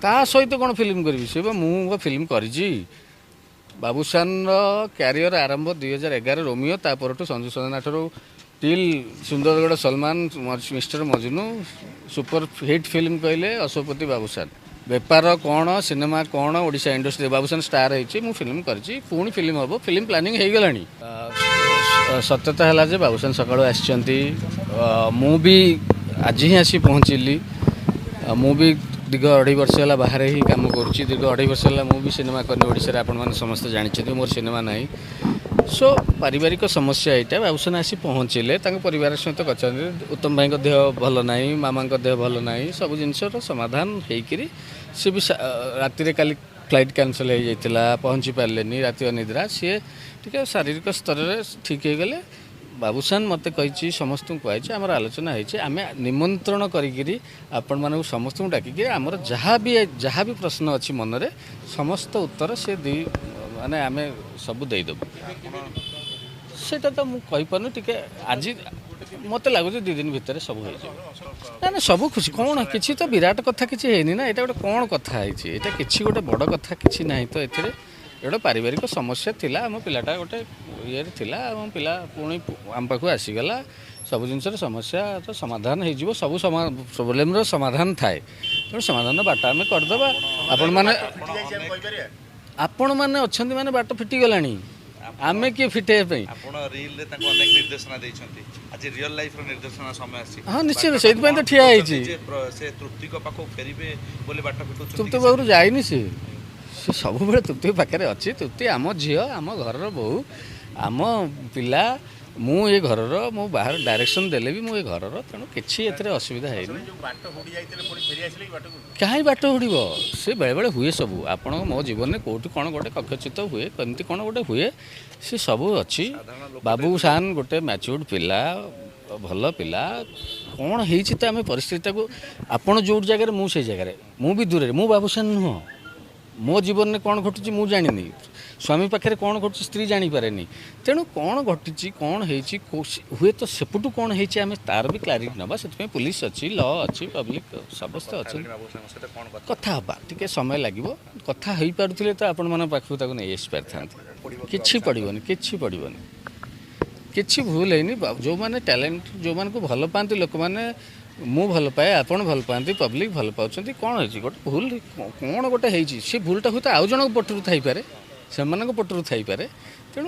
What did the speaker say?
ତା ସହିତ କ'ଣ ଫିଲ୍ମ କରିବି? ସେ ବା ମୁଁ ବା ଫିଲ୍ମ କରିଛି। ବାବୁସାନର କ୍ୟାରିୟର ଆରମ୍ଭ 2011 ରୋମିଓ, ତା ପରଠୁ Sanju ସଜନାଠାରୁ till Sundargarh Salman, mister Majnu, super hit film କହିଲେ ଅଶ୍ୱପତି ବାବୁସାନ। ବେପାର କ'ଣ, ସିନେମା କ'ଣ, ଓଡ଼ିଶା ଇଣ୍ଡଷ୍ଟ୍ରି ବାବୁସାନ ଷ୍ଟାର ହେଇଛି। ମୁଁ ଫିଲ୍ମ କରିଛି, ପୁଣି ଫିଲ୍ମ ହେବ, ଫିଲ୍ମ ପ୍ଲାନିଂ ହେଇଗଲାଣି। ସତ୍ୟତା ହେଲା ଯେ ବାବୁସାନ ସକାଳୁ ଆସିଛନ୍ତି, ମୁଁ ବି ଆଜି ହିଁ ଆସି ପହଞ୍ଚିଲି। ମୁଁ ବି ଦୀର୍ଘ 2.5 ବର୍ଷ ହେଲା ବାହାରେ ହିଁ କାମ କରୁଛି। ଦୀର୍ଘ 2.5 ବର୍ଷ ହେଲା ମୁଁ ବି ସିନେମା କରିନି ଓଡ଼ିଶାରେ, ଆପଣମାନେ ସମସ୍ତେ ଜାଣିଛନ୍ତି ମୋର ସିନେମା ନାହିଁ। ସୋ ପାରିବାରିକ ସମସ୍ୟା ଏଇଟା। ବାବୁସାନ ଆସି ପହଞ୍ଚିଲେ, ତାଙ୍କ ପରିବାର ସହିତ କରିଛନ୍ତି। ଉତ୍ତମ ଭାଇଙ୍କ ଦେହ ଭଲ ନାହିଁ, ମାମାଙ୍କ ଦେହ ଭଲ ନାହିଁ, ସବୁ ଜିନିଷର ସମାଧାନ ହେଇକିରି ସେ ବି ରାତିରେ କାଲି ଫ୍ଲାଇଟ୍ କ୍ୟାନସଲ୍ ହେଇଯାଇଥିଲା, ପହଞ୍ଚି ପାରିଲେନି, ରାତି ଅନିଦ୍ରା। ସିଏ ଟିକେ ଶାରୀରିକ ସ୍ତରରେ ଠିକ୍ ହେଇଗଲେ। ବାବୁସାନ ମୋତେ କହିଛି, ସମସ୍ତଙ୍କୁ କୁହାଯାଇଛି, ଆମର ଆଲୋଚନା ହେଇଛି। ଆମେ ନିମନ୍ତ୍ରଣ କରିକିରି ଆପଣମାନଙ୍କୁ ସମସ୍ତଙ୍କୁ ଡାକିକିରି ଆମର ଯାହା ବି ପ୍ରଶ୍ନ ଅଛି ମନରେ, ସମସ୍ତ ଉତ୍ତର ସେ ଦେଇ, ମାନେ ଆମେ ସବୁ ଦେଇଦେବୁ। ସେଇଟା ତ ମୁଁ କହିପାରୁନି ଟିକେ ଆଜି, ମୋତେ ଲାଗୁଛି 2 ଦିନ ଭିତରେ ସବୁ ହେଇଯିବ। ନା ନା, ସବୁ ଖୁସି। କ'ଣ କିଛି ତ ବିରାଟ କଥା କିଛି ହେଇନି ନା, ଏଇଟା ଗୋଟେ କ'ଣ କଥା ହେଇଛି? ଏଇଟା କିଛି ଗୋଟେ ବଡ଼ କଥା କିଛି ନାହିଁ ତ ଏଥିରେ। ଗୋଟେ ପାରିବାରିକ ସମସ୍ୟା ଥିଲା, ଆମ ପିଲାଟା ଗୋଟେ ଇଏରେ ଥିଲା, ଆମ ପିଲା ପୁଣି ଆମ ପାଖକୁ ଆସିଗଲା। ସବୁ ଜିନିଷର ସମସ୍ୟା ତ ସମାଧାନ ହେଇଯିବ, ସବୁ ପ୍ରୋବ୍ଲେମର ସମାଧାନ ଥାଏ, ତେଣୁ ସମାଧାନର ବାଟ ଆମେ କରିଦେବା। ଆପଣମାନେ ଅଛନ୍ତି ମାନେ ବାଟ ଫିଟିଗଲାଣି, ଆମେ କିଏ ଫିଟେଇବା ପାଇଁ? ଆପଣ ରିଲରେ ତାଙ୍କୁ ଅନେକ ନିର୍ଦ୍ଦେଶନା ଦେଇଛନ୍ତି, ଆଜି ରିଅଲ ଲାଇଫର ନିର୍ଦ୍ଦେଶନା ସମୟ ଆସିଛି। ହଁ ନିଶ୍ଚିତ, ସେଇଥିପାଇଁ ତ ଠିଆ ହେଇଛି। ସେ ତୃପ୍ତିଙ୍କ ପାଖକୁ ଫେରିବେ ବୋଲି ବାଟ ଫିଟୁଛନ୍ତି? ତୃପ୍ତି ପାଖରୁ ଯାଇନି ସେ, ସେ ସବୁବେଳେ ତୃପ୍ତି ପାଖରେ ଅଛି। ତୃପ୍ତି ଆମ ଝିଅ, ଆମ ଘରର ବୋହୂ, ଆମ ପିଲା। ମୁଁ ଏ ଘରର, ମୁଁ ବାହାର ଡାଇରେକ୍ସନ୍ ଦେଲେ ବି ମୁଁ ଏ ଘରର, ତେଣୁ କିଛି ଏଥିରେ ଅସୁବିଧା ହେଇନି। କାହିଁ ବାଟ ହୁଡ଼ିବ? ସେ ବେଳେବେଳେ ହୁଏ ସବୁ। ଆପଣଙ୍କ ମୋ ଜୀବନରେ କେଉଁଠି କ'ଣ ଗୋଟେ କକ୍ଷଚ୍ୟୁତ ହୁଏ, କେମିତି କ'ଣ ଗୋଟେ ହୁଏ, ସେ ସବୁ ଅଛି। ବାବୁସାନ ଗୋଟେ ମ୍ୟାଚୁର୍ଡ ପିଲା, ଭଲ ପିଲା। କ'ଣ ହେଇଛି ତ ଆମେ ପରିସ୍ଥିତିଟାକୁ, ଆପଣ ଯେଉଁ ଜାଗାରେ ମୁଁ ସେଇ ଜାଗାରେ, ମୁଁ ବି ଦୂରରେ, ମୁଁ ବାବୁସାନ ନୁହଁ। ମୋ ଜୀବନରେ କ'ଣ ଘଟୁଛି ମୁଁ ଜାଣିନି, ସ୍ୱାମୀ ପାଖରେ କ'ଣ ଘଟୁଛି ସ୍ତ୍ରୀ ଜାଣିପାରେନି। ତେଣୁ କ'ଣ ଘଟିଛି, କ'ଣ ହେଇଛି, ହୁଏତ ସେପଟୁ କ'ଣ ହେଇଛି ଆମେ ତାର ବି କ୍ଲାରିଟି ନେବା। ସେଥିପାଇଁ ପୋଲିସ ଅଛି, ଲ ଅଛି, ପବ୍ଲିକ ସମସ୍ତେ ଅଛନ୍ତି। କଥା ହେବା ଟିକେ ସମୟ ଲାଗିବ। କଥା ହେଇପାରୁଥିଲେ ତ ଆପଣମାନଙ୍କ ପାଖକୁ ତାକୁ ନେଇ ଆସିପାରିଥାନ୍ତି। କିଛି ପଡ଼ିବନି, କିଛି ପଡ଼ିବନି, କିଛି ଭୁଲ ହେଇନି। ଯେଉଁମାନେ ଟ୍ୟାଲେଣ୍ଟ, ଯେଉଁମାନଙ୍କୁ ଭଲ ପାଆନ୍ତି ଲୋକମାନେ, ମୁଁ ଭଲ ପାଏ, ଆପଣ ଭଲ ପାଆନ୍ତି, ପବ୍ଲିକ ଭଲ ପାଉଛନ୍ତି। କ'ଣ ହେଇଛି ଗୋଟେ ଭୁଲ, କ'ଣ ଗୋଟେ ହେଇଛି, ସେ ଭୁଲଟା ହୁଏତ ଆଉ ଜଣଙ୍କ ପଟରୁ ଥାଇପାରେ, ସେମାନଙ୍କ ପଟରୁ ଥାଇପାରେ। ତେଣୁ